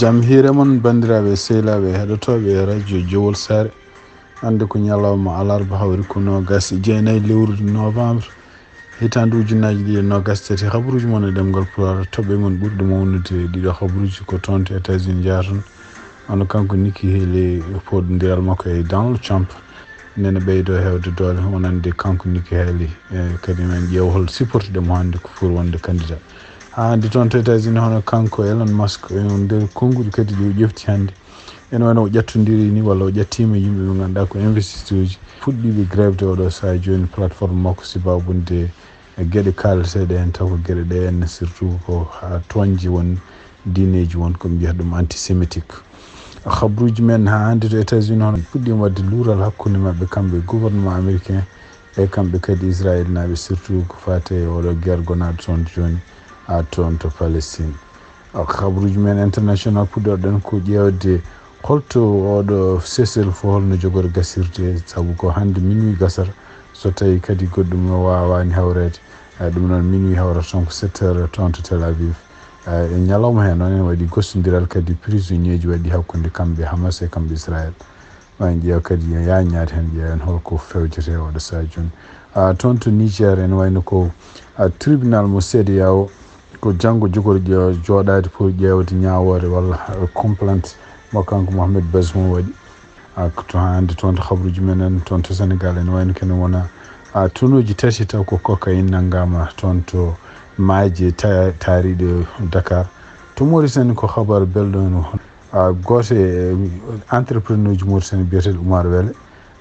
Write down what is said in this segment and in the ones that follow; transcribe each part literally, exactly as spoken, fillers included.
Jam hiire mon, banndiraaɓe, sehilaaɓe, heɗotooɓe radio Jowol Saare. Hannde ko ñalawma alarba, hawri ko noogas e jeenayi lewru novembre, hitaande ujunnaaji ɗiɗi e noogas tati. Habaruuji mon e ɗemngal Pulaar, toɓɓe mon ɓurɗe mawnude ɗiɗo habaruuji ko toon to États-Unis njahaton. Hono kanko Nikki Haley, fooɗondiral makko e Donald Trump, nene ɓeydo heewde doole, wonande kanko Nikki Haley, e kadi men ƴeewa hol supportude mo hannde ko pour wonde candidat. Haa hannde toon to États-Unis, hono kanko Elon Musk, e nder konnguɗi kadi ɗi o ƴefti hannde, ene wayno o ƴattondiri ni, walla o ƴattiima yimɓe ɓe ngannduɗaa ko investisseur uji, fuɗɗiiɓe grève de oɗo sahaa jooni plateforme makko, sabaabu nde e geɗe kaalateeɗe heen, taw ko geɗe ɗe en, surtout ko haa tooñde won diineeji won, ko ɓe mbiyata ɗum antisémitique. Habaruuji men haa hannde to États-Unis, hono puɗɗiima waɗde luural hakkunde maɓɓe, kamɓe gouvernement américain e kamɓe kadi israélnaaɓe, surtout ko faati e oɗo guerre gonaaɗo toon jooni, haa toon to Palestine. Habaruuji men international, puɗɗorɗen ko ƴeewde holto oɗo cessez-le-feu, holno jogori gasirde, sabu ko hannde minuit gasata, so tawii kadi goɗɗum o waawaani hawreede. Eh, ɗum noon, minuit hawrata toon ko sept heures toon to Tel Aviv. Eh, e ñalawma heen noon, ene waɗi gostondiral kadi prisonnier ji waɗi hakkunde kamɓe Hamas e kamɓe Israël. Ma en ƴeew kadi yaañaade heen, ƴeewen holko fewjete oɗo sahaa jooni. Ah, toon to Niger, ene wayno ko, ah, tribunal mo C E D E A O, ko janngo jogori jo-, jooɗaade pour ƴeewde ñaawoore walla, ah, complainte mo kanko Mohamed Bazoum waɗi. Ah, ko to hannde toon to habaruuji men en, toon to Senegal, ene wayno kene wona, ah, tonooji tati taw ko cocaïne nanngaama toon to maaje ta-, taariiɗe Dakar. To Mauritanie, ko habaru belɗo en. Ah, gooto e entrepreneur ji Mauritanie biyeteeɗo Oumar Wele,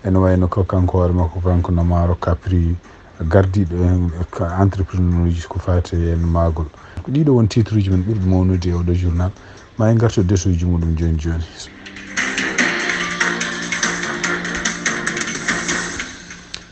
ene wayno ko kanko hoore makko, kanko no maaro Capri, gardiiɗo en ka entrepreneur ji ko faati e maagol. Ko ɗiɗo won titre uji men ɓurɗi mawnude e oɗo journal. Ma en ngartu e desuuji muɗum jooni jooni.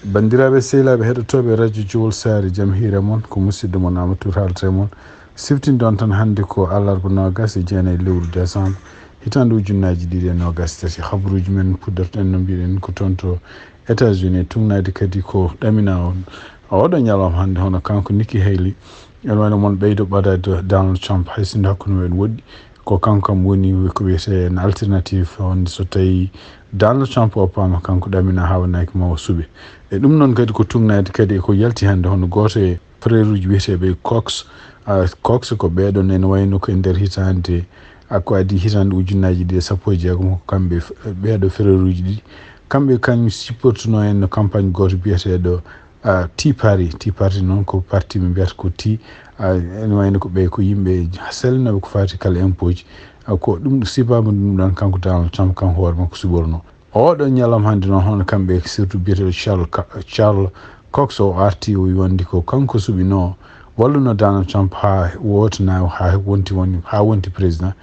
Banndiraaɓe, sehilaaɓe heɗotooɓe radio Jowol Saare, jam hiire mon, ko musidɗo mon Amadou Tour haalata e mon. Siftinɗon tan, hannde ko alarba noogas e jeenayi lewru décembre, hitaande ujunnaaji ɗiɗi e noogas e tati. Habaruuji men puɗɗorten no mbiɗen ko toon to États-Unis, tuugnaade kadi ko ɗamina on oɗo ñalawma hannde, hono kanko Nikki Haley. Ene wayno mon ɓeydo ɓadaade Donald Trump, hay sinno hakkunde mumen woɗɗi. Ko kanko kam woni ko wiyetee en alternative, on so tawii Donald Trump oppaama, kanko ɗamina haa wonnaaki ma o suɓe. E ɗum noon kadi ko tuugnaade kadi e ko yalti hannde, hono gooto e frère uji wiyeteeɓe Cox. Ah, Cox ko ɓeeɗo ene wayno ko e nder hitaande, ah, ko adii hitaande ujunnaaji ɗiɗi e sappo e jeegom, ko kamɓe f-, ɓeeɗo frère uji ɗiɗi. Kamɓe kañ supportuno en no campagne gooto biyeteeɗo, ah, Tea Party. Tea Party noon ko parti ɓe mbiyata ko tea. Ah, ene wayno ko ɓe ko yimɓe sellinooɓe ko faati kala impôt ji. Ah, ko ɗum sabaabu ɗum ɗon kanko Donald Trump kanko hoore makko suɓorno. Oɗo ñalawma hannde noon, hono kamɓe, surtout biyeteeɗo Charles Ca-, Charles Cox, o arti, o wi wonde ko kanko suɓinoo, walluno Donald Trump haa wootinaa, haa wonti, woni, haa wonti président.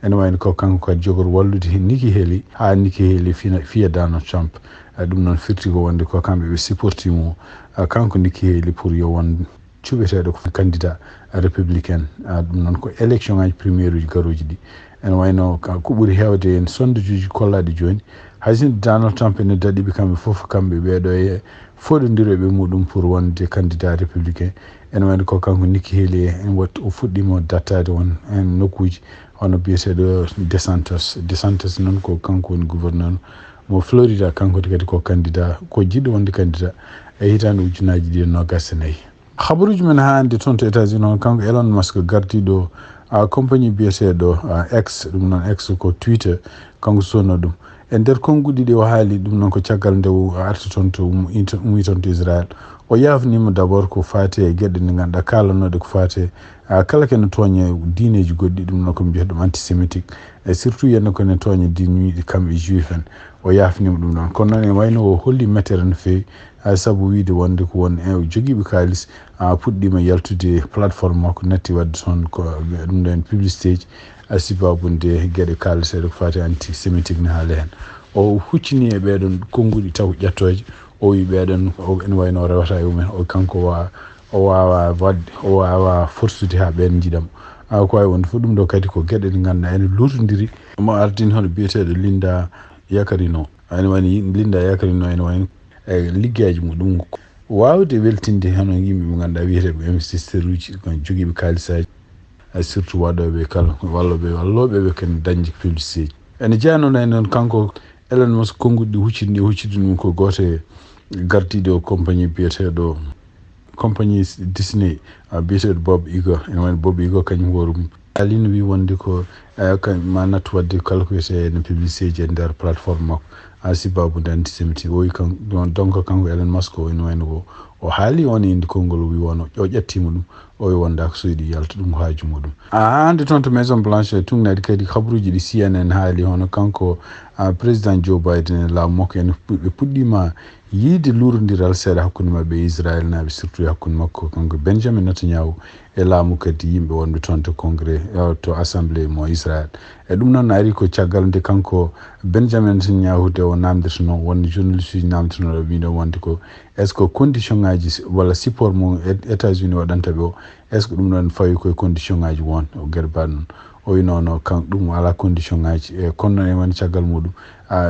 Ene wayno ko kanko kadi jogori wallude heen Nikki Haley, haa Nikki Haley fina, fiya Donald Trump. Eh, ɗum noon firti ko wonde ko kamɓe ɓe supporti mo, eh, kanko Nikki Haley pour yo won cuɓeteeɗo ko candidat républicain. Ah, ɗum noon ko élection ngaji primaire uji garooji ɗi. Ene wayno ka, ko ɓuri heewde en sondage uji kollaaɗi jooni, hay sinno Donald Trump ene daɗi ɓe kamɓe fof, kamɓe ɓeeɗo e fooɗondireeɓe muɗum pour wonde candidat républicain. Ene wayno ko kanko Nikki Haley en wat-, o fuɗɗiima dattaade won en nokkuuji, hono biyeteeɗo DeSantis. DeSantis noon ko kanko woni gouverneur mo Florida, kanko kadi ko candidat, ko jiɗɗo wonde candidat e hitaande ujunnaaji ɗiɗi e noogas e nayi. Habaruuji men haa hannde toon to États-Unis, hono kanko Elon Musk, gardiiɗo, ah, compagnie biyeteeɗo, ah, X, ɗum noon X ko Twitter, kanko suɓinoo ɗum. E nder konnguɗi ɗi o haali, ɗum noon ko caggal nde o arti toon to um-, ummi toon to Israël. O yaafniima d'abord ko faati e geɗe ɗe ngannduɗaa kaalanooɗe ko faati e, ah, kala ko ene tooña diineeji goɗɗi, ɗum noon ko mbiyata ɗum antisémitique. E surtout ene ko ene tooña diineeji kamɓe juif en. O yaafniima ɗum ɗoon. Kono noon ene wayno o holli metere no feewi, ah, sabu wiyde wonde ko won e jogiiɓe kaalis, ah, puɗɗiima yaltude plateforme makko, natti waɗde toon ko ɗum ɗoon publicité ji, ah, sabaabu nde geɗe kaalateeɗe ko faati antisémitique ne haali heen. O huccini e ɓeeɗoon konnguɗi taw ƴettooje, o wi ɓeeɗoon, o, ene wayno o rewata e mumen, o kanko wa-, o waawaa waɗde, o waawaa forsude haa ɓeen njiɗa mo. Ah, ko waawi wonde fof ɗum ɗo kadi ko geɗe ɗe ngannduɗaa ene luutondiri. Mo ardini hono biyeteeɗo Linda Yaccarino. Ene wayno Linda Yaccarino, ene wayno e liggeyaaji muɗum, waawde weltinde hono yimɓe ɓe ngannduɗaa wiyeteeɓe investisseur uji, ko jogiiɓe kaalisaaji. surtout waɗooɓe kala wallooɓe wallooɓe ɓe ken dañde publicité ji. Ene jeyaa noon e noon kanko Elon Musk, konnguɗi ɗi huccitini huccitini ɗum ko gooto e gardiiɗo compagnie biyeteeɗo compagnie Disney, biyeteeɗo Bob Iger. Ene woni Bob Iger kañum hoore mum alino wi wonde ko ma nattu waɗde kala ko wiyetee no publicité ji e nder plateforme makko. A sibabu nde antisémitisme o wi kan donc kanko Elon Musk o ene wayno ko o haali on indi konngol o wi won o ƴettima ɗum o wi wonda ko soyɗi yalta ɗum ko haaju muɗum. A hande toon to Maison Blanche e tugnaade kadi kabaruuji ɗi CNN haali hono kanko président Joe Biden e laamu makko ene ɓe puɗɗima yiide luurondiral seeɗa hakkunde maɓɓe e Israel naaɓe, surtout e hakkunde makko kanko Benjamin Netanyahu e laamu kadi yimɓe wonɓe toon to congrès to assemblée mo Israel. E ɗum noon ari ko caggal nde kanko Benjamin Netanyahu de o namdirtano wonde journaliste uji namdirtanoɗo ɓiɗo wonde ko est ce que condition ngaji walla support mo États-Unis waɗanta ɓe o est ce que ɗum ɗon fawi koye condition ngaji won o guerre baɗ noon o wi nono kan ɗum ala condition ngaji e kono noon en woni caggal muɗum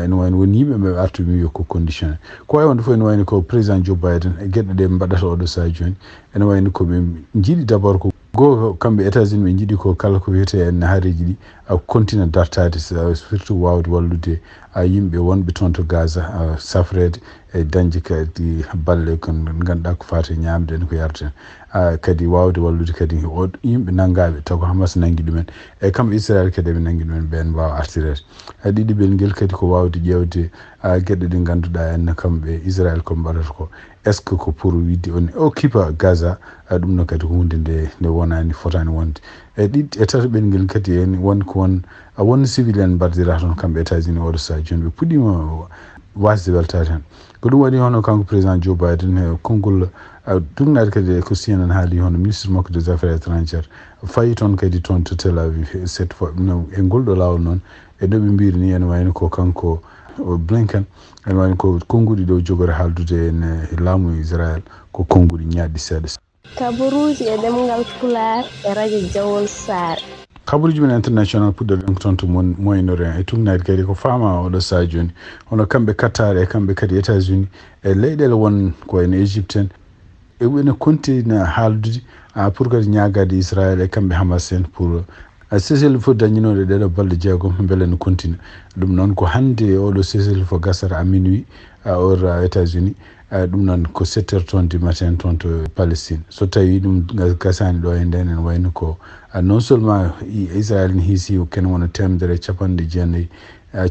ene wayno woni yimɓe ɓe artuɓe wiyo ko condition ko wawi wonde fof ene wayno ko président Joe Biden e gueɗe ɗe mbaɗata oɗo saha joni ene wayno koɓe jiiɗi d' abord ko goo kamɓe États-Unis ɓe jiiɗi ko kala ko wiyete en hareji ɗi a continue dartade surtout wawde wallude a yimɓe wonɓe toon to Gaza safrede e dañde kadi balle ko ganduɗa ko fate ñamde en ko yarde en kadi wawde wallude kadi yimɓe nanngaɓe taw ko Hamas nanngi ɗumen e kamɓe Israel kadi ɓe nanngi ɗumen ɓen mbawa artirede. Ɗiɗiɓel ngel kadi ko wawde ƴewde gueɗe ɗe ganduɗa en kamɓe Israel ko mbaɗata ko est ce que ko pour widde on occupa Gaza ɗum no kadi ko hunde nde nde wonani fotani wonde e ɗiɗ e tataɓel ngel kadi en won ko won a won civilian mbardirata toon kamɓe États-Unis oɗo saha joni ɓe puɗɗima wasde weltade hen. Ko ɗum waɗi hono kanko président Joe Biden e konngol tugnaade kadi e ko CNN haali hono ministre makko des affaires étrangères fayi toon kadi toon to Tel Aviv cette fois e ngol ɗo laawol noon e no ɓe mbiri ni ene wayno ko kanko Blinken ene wayno ko konnguɗi ɗo jogori haaldude en e laamu Israel ko konnguɗi ñaaɗɗi seeɗa. Kabaruuji e ɗemngal Pulaar e rajo Jawol Saare. Kabaruuji men international puɗɗoɗen ko toon to Moyen-Orient e tugnaade kadi ko faama oɗo saha joni hono kamɓe Qatar e kamɓe kadi États-Unis e leyɗele won ko en Égypte en e ene kontina haaldude pour kadi ñaagade Israel e kamɓe Hamas en pour cessez-le-feu dañinooɗo ɗeɗo balɗe jeegom mbele no kontina. Ɗum noon ko hannde oɗo cessez-le-feu gasata à minuit à heure États-Unis ɗum noon ko sept heures toon du matin toon to Palestine so tawi ɗum gasani ɗo e nden en wayno ko non seulement Israel ne hiisi ken wona temedere e capanɗe jeenayi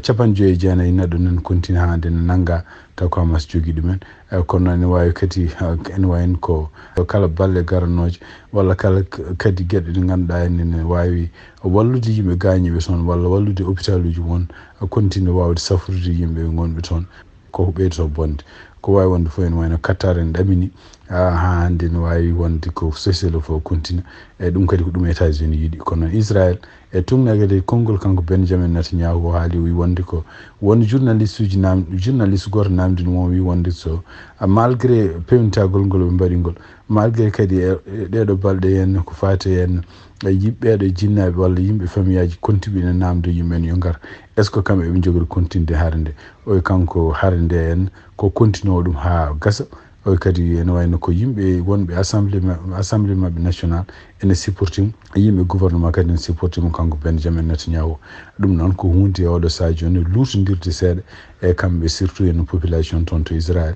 capanɗe joyi e jeenayi neɗɗo nan kontina ha nde ne nannga taw ko Hamas jogi ɗumen kono ene wawi kadi ene wayno ko kala balle garanooje walla kala kadi geɗe ɗe ngannduɗa ene wawi wallude yimɓe gañiiɓe toon walla wallude hôpitaluji won continue wawde safrude yimɓe ɓe ngonɓe toon koko ɓeydoto bonde ko wawi wonde fof ene wayno Qatar en ɗamini ha hande ne wawi wonde ko cessez-le-feu continue e ɗum kadi ko ɗum États-Unis yiɗi kono Israel e tugna kadi konngol kanko Benjamin Netanyahu o haali o wi wonde ko won journaliste uji nam journaliste goto namdi ɗum o wi wonde so malgré pewnitagol ngol ɓe mbaɗi ngol malgré kadi e ɗeɗo balɗe henna ko fati henna e yiɓɓeɗo jinnaɓe walla yimɓe famiyaji kontiɓe ene namdo yimɓe en yo ngar est ce que kamɓe eɓe jogori continde hare nde o wi kanko hare nde en ko continue o ɗum ha gasa o wi kadi ene wayno ko yimɓe wonɓe assemblée assemblée mabɓe national ene supporti mo yimɓe gouvernement kadi ene supporti mo kanko Benjamin Netanyahu ɗum noon ko hunde e oɗo saha joni lutondirde seeɗa e kamɓe surtout ene population toon to Israel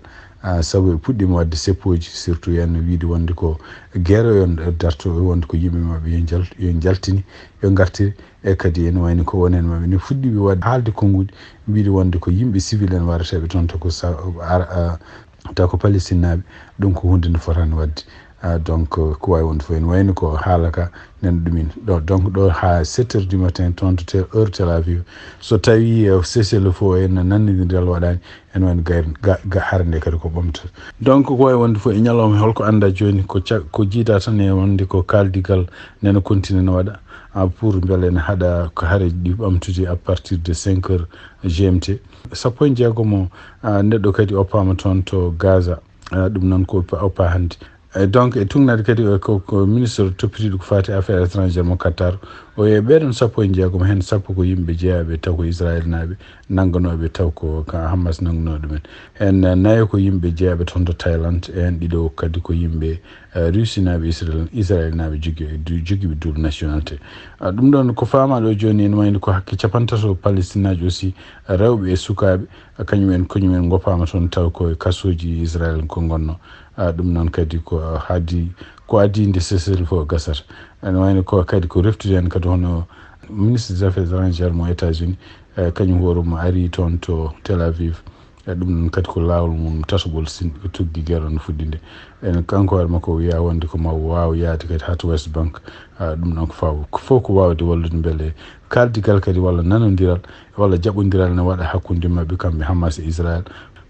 saabu ɓe puɗɗima wadde seppoji surtout ene wiide wonde ko guerre o yon darto wonde ko yimɓe maɓɓe yo jal yo jaltini yo gartiri e kadi ene wayni ko wonen maɓɓe ne fuɗɗiɓe wadde haalde konnguɗi mbiɗe wonde ko yimɓe civil en warateɓe toon to ko taw ko palestinaɓe ɗum ko hunde nde fotani wadde donc ko wawi wonde fof ene wayni ko haala ka nana ɗumin ɗo donc ɗo ha sept heures du matin toon to heure Tel Aviv so tawi cessez-le-feu en nannodiral waɗani ene wayno gayr hare nde kadi ko ɓamta donc ko wawi wonde fof e ñalawma holko anda joni ko ko jiida tan e wonde ko kaldigal nana continue ne waɗa pour beele ene haɗa ko hareji ɗi ɓamtude à partir de cinq heures G M T sappo e jeegomo neɗɗo kadi oppama toon to Gaza ɗum noon ko oppa hannde e donc e tugnade kadi ko ministre toppitiɗo ko fati affaire étrangère mo Qatar o e ɓeɗon sappo e jeegomo hen sappo ko yimɓe jeeyaɓe taw ko Israel naɓe nannganooɓe taw ko ka Hamas nannganoo ɗumen. Heen nayo ko yimɓe jeeɓe toon to Thaïlande, heen ɗiɗo kadi ko yimɓe, eh, Russie naaɓe, Israel, Israel naaɓe jogi-, du-, jogiiɓe double nationalité. Ah, ɗum ɗoon ko faamaaɗo jooni, ene wayno ko hakke capantato Palestinaajo aussi, rewɓe e sukaaɓe, kañum en, kañum en ngoppaama toon taw ko e kasooji Israel ko ngonno. Ah, ɗum noon kadi ko haadi, ko adii nde cessez-le-feu gasata. Ene wayno ko kadi ko reftude heen kadi hono ministre des affaires étrangères mo États-Unis, eh, kañum hoore mum ari toon to Tel Aviv. E ɗum noon kadi ko laawol mum tatagol sin tuggi gere no fuɗɗi nde. Ene kanko hoore makko o wiya wonde ko ma waaw yaade kadi haa to West Bank. Ah, ɗum noon ko faw-, ko fof ko waawde wallude mbele kaaldigal kadi walla nanondiral walla jaɓondiral ne waɗa hakkunde maɓɓe kamɓe Hamas e Israel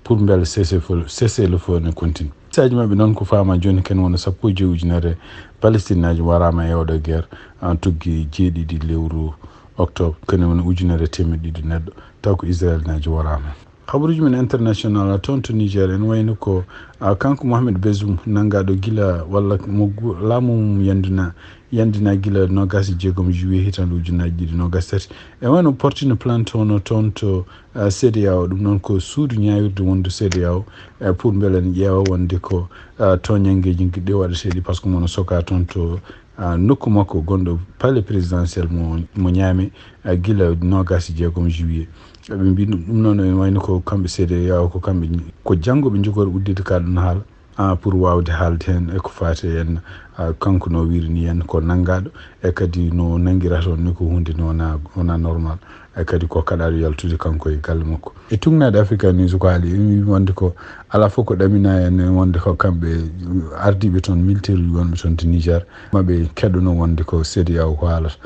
pour mbele cessez-le-feu, cessez-le-feu ne continue. Saaji maɓɓe noon ko faama jooni ken wona sappo e joyi ujunere Palestinaajo waraama e oɗo guerre, en tuggi jeeɗiɗi lewru octobre, ken wona ujunere teemeɗɗe ɗiɗi neɗɗo, taw ko Israelnaajo waraama. Habaruuji men international, a toon to Niger, en wayno ko, a, kanko Mohamed Bazoum, nanngaɗo gila walla mo gu-, laamu mum yandina, yandina gila noogas e jeegom juillet hitaande ujunnaji ɗiɗi noogas tati. E wayno portino plainte hono toon to, a, C D A O, ɗum noon ko suudu ñaawirde wondu C D A O, e, pour mbele ne ƴeewa wonde ko, a, toñanngeeji ɗi waɗeteeɗi, par ce que mono soka toon to, a, nokku makko gonɗo palais présidentiel mo, mo Niamey, a, gila noogas e jeegom juillet. Ɓe mbi ɗum, ɗum noon ene wayno ko kamɓe C D A O, ko kamɓe, ko janngo ɓe njogori udditde ka ɗum haala, a, pour waawde haalde heen e ko faati heen, a, kanko no wiiri ni heen ko nanngaɗo e kadi no nanngira toon ni ko huunde ni wona, wona normal. E kadi ko kaɗaaɗo yaltude kanko e galle makko. E tugnaade Africa News ko haali, emi wii wonde ko alaa fof ko ɗamina en wonde ko kamɓe ardiiɓe toon, militaire uji wonɓe toon to Niger, maɓe keɗono wonde ko C D A O ko haalata.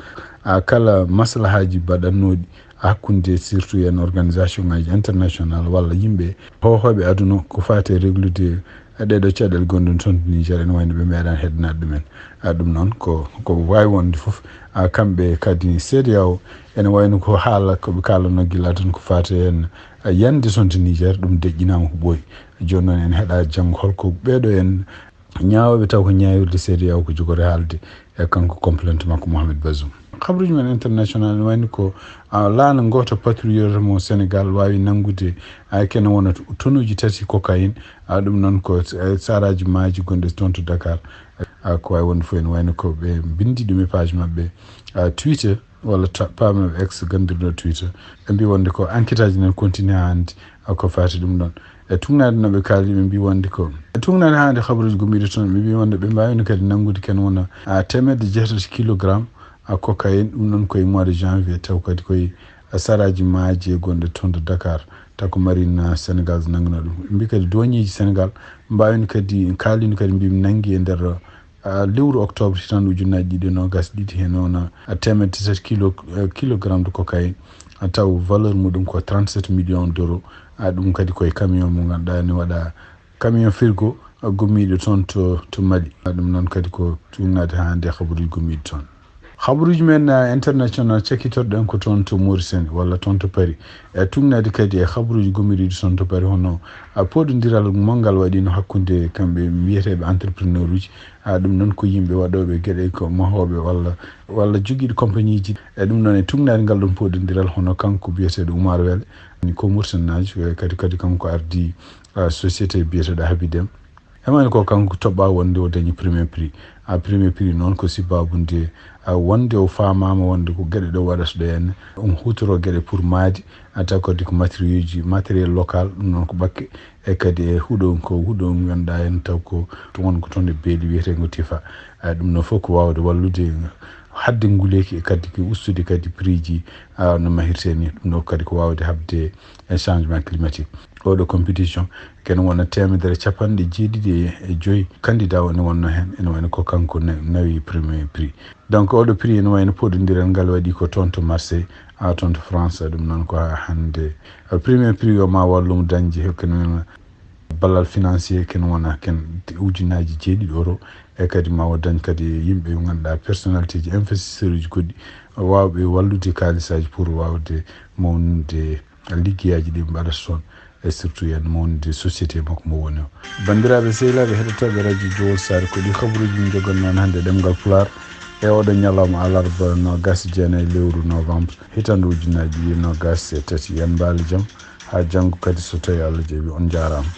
A, kala maslahaaji baɗannooɗi hakkunde surtout en organisation ngaji international walla yimɓe hoohooɓe aduna ko faati e reglude e ɗeɗo caɗeele gonɗon toon to Niger, ene wayno ɓe meeɗaani heddanaade ɗumen. A, ɗum noon ko, ko waawi wonde fof. A, kamɓe kadi C D A O ene wayno ko haala ko ɓe kaalano gila tan ko faati heen, a, yande toon to Niger, ɗum deƴƴinaama ko ɓooyi. Jooni noon en heɗa janngo holko ɓeeɗo en ñaawooɓe taw ko ñaawirde C D A O ko jogori haalde e kanko complainte makko Mohamed Bazoum. Habaruuji men international ene wayno ko, a, laana gooto patriote mo Sénégal waawi nanngude, a, kene wona tonuuji tati cocaïne, a, ɗum noon ko, e, saraaji maaji gonɗi toon to Dakar. A, ko waawi wonde fof ene wayno ko ɓe mbinndi ɗum e page maɓɓe, a, Twitter walla ta-, page maɓɓe X ganndirɗo Twitter. Ɓe mbi wonde ko enquête aji nan continue haa hannde, a, ko faati ɗum ɗoon. E tugnaade no ɓe kaali, ɓe mbi wonde ko, e tugnaade haa hannde habaruuji gommiiɗo toon, ɓe mbi wonde ɓe mbaawino kadi nanngude ken wona, a, teemedde jeetati kilogramme, a, cocaïne, ɗum noon koye mois de janvier, taw kadi koye, a, saraaji maaji e gonɗe toon to Dakar, taw ko marine, a, Sénégal nannguno ɗum. Ɓe mbi kadi douanier ji Sénégal mbaawino kadi, kaalino kadi mbi nanngi e nder, a, lewru octobre hitaande ujunnaji ɗiɗi e noogas ɗiɗi heen wona, a, teemedde tati kilo, a, kilogramme de cocaïne, a, taw valeur muɗum ko trente-sept millions d'euros, a, ɗum kadi koye camion mo ngannduɗaa ne waɗa camion frigo, a, gommiiɗo toon to, to Mali. A, ɗum noon kadi ko tugnaade haa hannde habaruuji gommiiɗi toon. Habaruuji men, a, international cakkitorɗen ko toon to Mauritanie walla toon to Paris. E tugnaade kadi e habaruuji gommiiɗi toon to Paris hono, a, pooɗondiral mo ngal waɗino hakkunde kamɓe mbiyeteeɓe entrepreneur uji. A, ɗum noon ko yimɓe waɗooɓe geɗe ko mahooɓe walla, walla jogiiɗo compagnie ji. E ɗum noon e tugnaade ngal ɗum pooɗondiral hono kanko biyeteeɗo Oumar Wele, ni ko Mauritanie naajo, e kadi, kadi kanko ardii, a, société biyeteeɗo Habidem. E wayno ko kanko toɓɓaa wonde o dañi premier prix. A, premier prix noon ko sibaabu nde, a, wonde o faamaama wonde ko geɗe ɗe waɗata ɗe henne. Omo huutoro geɗe pour maadi, a, taw kadi ko matériel uji, matériel local, ɗum noon ko ɓakke. E kadi e huɗo ko huɗo ngannduɗaa heen taw ko to won ko toon e beeli wiyeteengo Tifa. A, ɗum noon fof ko waawde wallude haɗde nguleeki e kadi ko ustude kadi prix ji, a, no mahirtee ni. Ɗum ɗo kadi ko waawde haɓde e changement climatique. Oɗo compétition, ken wona teemedere capanɗe jeeɗiɗi e joyi candidat woni wonno heen, ene wayno ko kanko na-, nawi premier prix. Donc oɗo prix ene wayno pooɗondiral ngal waɗi ko toon to Marseille, a, toon to France, ɗum noon ko haa hannde. A, premier prix o ma wallu mo dañde, ken wona ballal financier, ken wona ken ujunnaaji jeeɗiɗi euro, e kadi ma o dañ kadi yimɓe ɓe ngannduɗaa personnalité ji, investisseur uji goɗɗi, waawɓe wallude kaalisaaji pour waawde mawnude liggeyaaji ɗi mbaɗata toon, e surtout en mawnude société makko mo woni o. Banndiraaɓe sehilaaɓe heɗotooɓe radio Jowol Saare, ko ɗi habaruuji min njogannoo hannde ɗemngal Pulaar. E oɗo ñalawma alarba nogas e jeenayi lewru novembre, hitande ujunnaji ɗiɗi nogas e tati. Yen mbaali jam, haa janngo kadi so tawi Allah jaɓi. On njaaraama.